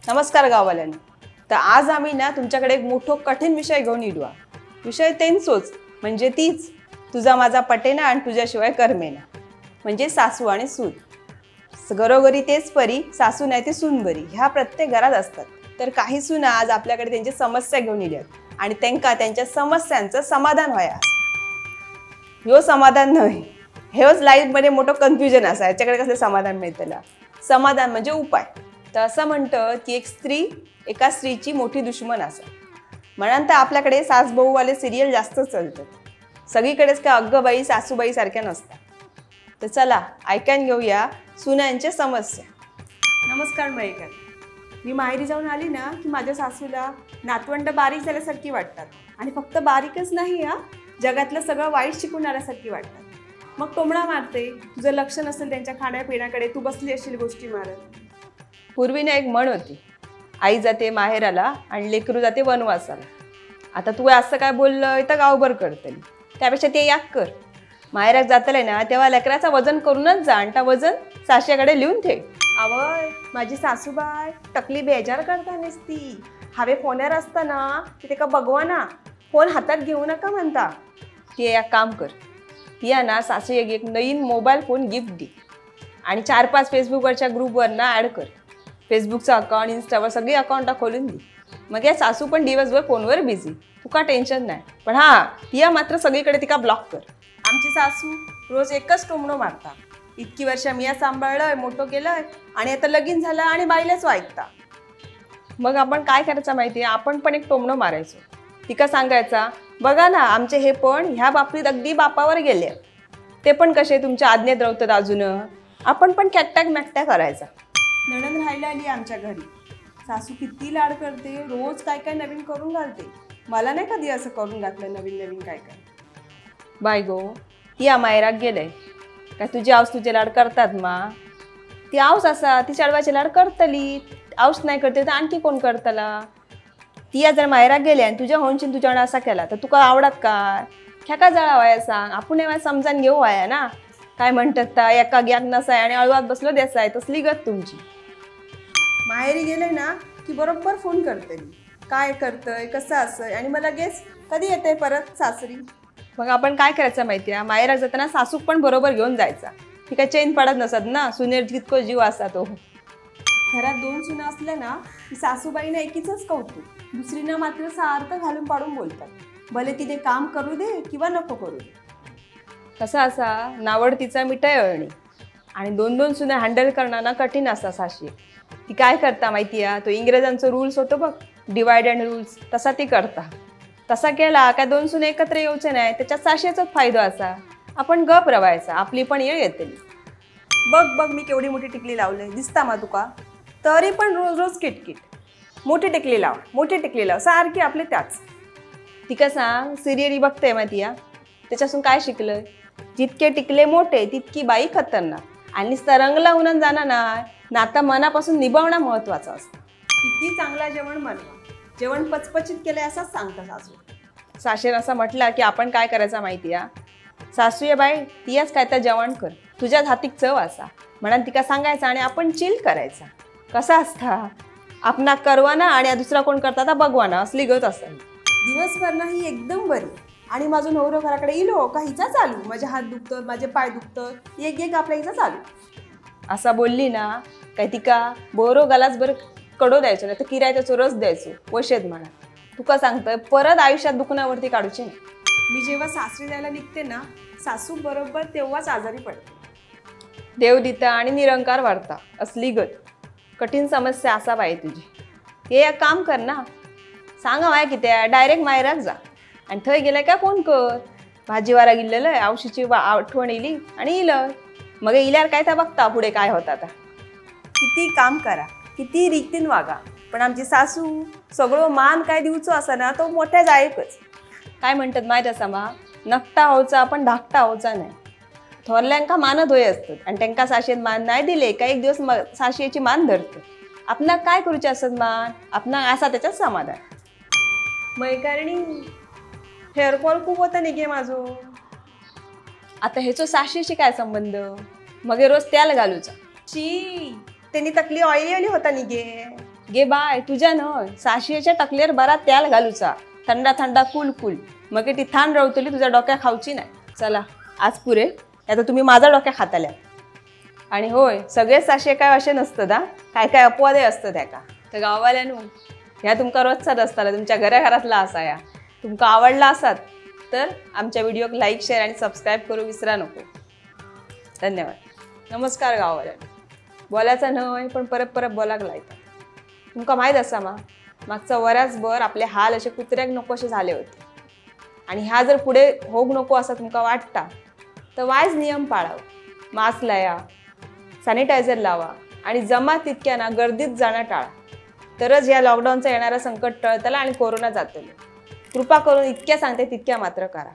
नमस्कार गाववाल्यांनी. तर आज आम्ही ना तुमच्याकडे एक मोठो कठीण विषय घेऊन इडवा. विषय तेंचोच म्हणजे तीच तुझा माझा पटेना आणि तुझ्याशिवाय करमेना, म्हणजे सासू आणि सून. घरोघरी तेच परी, सासू नाही ते सून बरी, ह्या प्रत्येक घरात असतात. तर काही सुना आज आपल्याकडे त्यांची समस्या घेऊन इल्यात आणि त्यांका त्यांच्या समस्यांचं समाधान व्हाया. ह्यो समाधान न्हय, हेच लाईफमध्ये मोठं कन्फ्युजन असा, ह्याच्याकडे कसं समाधान मिळतलं. समाधान म्हणजे उपाय. तर असं म्हणतं की एक स्त्री एका स्त्रीची मोठी दुश्मन असा. म्हणून तर आपल्याकडे सासबहूवाले सिरियल जास्त चालतात. सगळीकडेच काय अग्गबाई सासूबाई सारख्या नसतात. तर चला ऐकायला घेऊया सुनांच्या समस्या. नमस्कार मयेकर. मी माहेरी जाऊन आली ना की माझ्या सासूला नातवंड बारीक झाल्यासारखी वाटतात. आणि फक्त बारीकच नाही हा, जगातलं सगळं वाईट शिकून आल्यासारखी वाटतात. मग टोमणा मारते, तुझं लक्ष नसेल त्यांच्या खाण्यापिण्याकडे, तू बसली असेल गोष्टी मारत. पूर्वी ना एक म्हण होती, आई जाते माहेराला आणि लेकरू जाते वनवासाला. आता तू असं काय बोललं तर गावभर करतली, त्यापेक्षा ते याक कर. माहेरात जातले ना तेव्हा लेकराचा वजन करूनच जा आणि त्या वजन सासऱ्याकडे लिहून ठेव. आवय माझी सासूबाय टकली बेजार करता नसती, हवे फोनार असताना ती तेका बघवाना, फोन हातात घेऊ नका म्हणता. ते या काम कर, ती ना सासू एक नवीन मोबाईल फोन गिफ्ट दे आणि 4-5 फेसबुकवरच्या ग्रुपवर ना ॲड कर. फेसबुकचं अकाउंट, इन्स्टावर सगळी अकाउंटा खोलून दे. मग या सासू पण दिवसभर फोनवर बिझी, तुका टेन्शन नाही. पण हां, तिया मात्र सगळीकडे तिका ब्लॉक कर. आमची सासू रोज एकच टोमणो मारता, इतकी वर्ष मी या सांभाळलंय, मोठं केलंय आणि आता लगीन झालं आणि बाईलाच ऐकता. मग आपण काय करायचं माहिती आहे, आपण पण एक टोमणो मारायचो. तिका सांगायचा, बघा ना आमचे हे पण ह्या बाबतीत अगदी बापावर गेले, ते पण कसे तुमच्या आज्ञेत रवतात अजून. आपण पण कॅकटॅक मॅकट्या करायचा. नणंद राहायला आली आमच्या घरी, सासू किती लाड करते, रोज काय काय नवीन करून घालते. मला नाही कधी असं करून घातलं नवीन नवीन काय काय. बाय गो, ती मायराक गेलंय काय तुझी आऊस तुझे लाड करतात मा, ती आऊस असा ती चेडवाचे लाड करतली, आऊस नाही करते तर आणखी कोण करतला. ती जर मायराक गेले आणि तुझ्या होऊनशीन तुझ्या असा केला तर तुका आवडत काय, ख्याका जळा वाया सांग. आपण एव्हा समजान घेऊ वाया ना, काय म्हणतात ता एका ग्याक नसाय आणि अळवात बसलो देसाय, तसली गत तुमची. माहेरी गेले ना की बरोबर फोन करते मी, काय करतंय कसं असं, आणि मग लगेच कधी येते परत सासरी. मग आपण काय करायचं माहिती आहे, माहेराक जाताना सासूक पण बरोबर घेऊन जायचा. ती काय चेन पडत नसत ना, सुनेर जितको जीव असा तो. घरात 2 सुना असल्या ना की सासूबाईंना एकीचंच कौतुक, दुसरीना मात्र सारखं घालून पाडून बोलतात, भले तिने काम करू दे किंवा नको करू दे. कसा असा नावडतीचा मिठाई अळणी. आणि 2-2 सुना हँडल करणं ना कठीण असा साशी. ती काय करता माहिती आहे, तो इंग्रजांचं रूल्स होतं बघ, डिवाइड अँड रूल्स, तसा ती करता. तसा केला काय 2 सुने एकत्र येऊचे नाही, त्याच्यात साशेचाच फायदा असा. आपण गप रवायचा, आपली पण येळ येते. बघ बघ मी केवढी मोठी टिकली लावले, दिसता मा तुका, तरी पण रोज रोज किटकिट. मोठी टिकली लाव, मोठी टिकली लाव, सारखी आपले त्याच. तिका सांग सिरियली बघते माहिती आहे, त्याच्यासून काय शिकलं, जितके टिकले मोठे तितकी बाई खतरनाक. आणि रंग लावून जाणार ना, नाता मनापासून निभावणं महत्त्वाचं असतं. किती चांगला जेवण बनवा, जेवण पचपचित केलं असंच सांगता सासू. साशेन असं म्हटलं की आपण काय करायचं माहिती आहे, सासू ये बाई तियाच काय तर जेवण कर, तुझ्याच हातीक चव असा म्हणून तिका सांगायचा आणि आपण चिल करायचा. कसा असता आपणा करवाना आणि दुसरा कोण करता तर बघवाना, असली गत असेल. दिवसभर ना ही एकदम बरी, आणि माझं नवरं घराकडे इलो का हिचा चालू, माझे हात दुखतं, माझे पाय दुखतं, एक एक आपल्या हिचा चालू. असा बोलली ना काय तिका बोरो गलाच बरं कडो द्यायचो, नाही तर किरायचा रस द्यायचो वशेद म्हणा. तुका सांगतोय परत आयुष्यात दुखण्यावरती काढूची नाही. मी जेव्हा सासरी जायला निघते ना, सासू बरोबर तेव्हाच आजारी पडते. देव दिता आणि निरंकार वाढता, असली गत. कठीण समस्या असा बाई तुझी. हे एक काम कर ना, सांगा माय कित्या डायरेक्ट मायराक जा आणि थंय गेलं काय फोन कर, भाजीवारा गेलेलं आहे, आवशीची आठवण इली आणि इलं, मग इल्यावर काय त्या बघता पुढे काय होता. आता किती काम करा, किती रीतीन वागा, पण आमची सासू सगळं मान काय दिवचो असा ना तो मोठ्या जायकच. काय म्हणतात माहीत असा मा, नकटा होचा पण धाकटा होचा नाही. थोरल्यांका मानत होय असतात आणि त्यांका साशेन मान नाही दिले का एक दिवस साशेची मान धरतं. आपणा काय करूचे असत मान, आपणा असा त्याच्यात समाधान. मैकारणी हेअरफॉल खूप होता नाही गे माझो. आता ह्याचो साशेशी काय संबंध, मग रोज त्याला घालूचा. शी त्यांनी तकली ऑइली ऑइली होता नी गे. गे बाय तुझ्या न्हय, साशयेच्या टकलेर बरा तेल घालूचा, थंडा थंडा कुल कुल, मगे ती थान रावतली, तुझ्या डोक्या खावची नाही. चला आज पुरे, आता तुम्ही माझा डोक्या खाताल्या. आणि होय, सगळे साशे काय असे नसतात हा, काय काय अपवादही असतात त्याका. तर गाववाल्यानू ह्या तुमका रोजचाच असताना तुमच्या घराघरातला असा या, तुमका आवडला असात तर आमच्या व्हिडिओक लाईक शेअर आणि सबस्क्राईब करू विसरा नको. धन्यवाद. नमस्कार गाववाल्यानू. बोलायचा न्हय पण परत परत बोलाक लायता. तुमका माहीत असा मा मागचा वरासभर आपले हाल असे कुत्र्याक नको असे झाले होते, आणि ह्या जर पुढे होऊक नको असा तुमका वाटता तर वायज नियम पाळाव. मास्क लाया, सॅनिटायझर लावा आणि जमा तितक्या ना गर्दीत जाणं टाळा, तरच या लॉकडाऊनचा येणारा संकट टळतला आणि कोरोना जातलो. कृपा करून इतक्या सांगते तितक्या मात्र करा.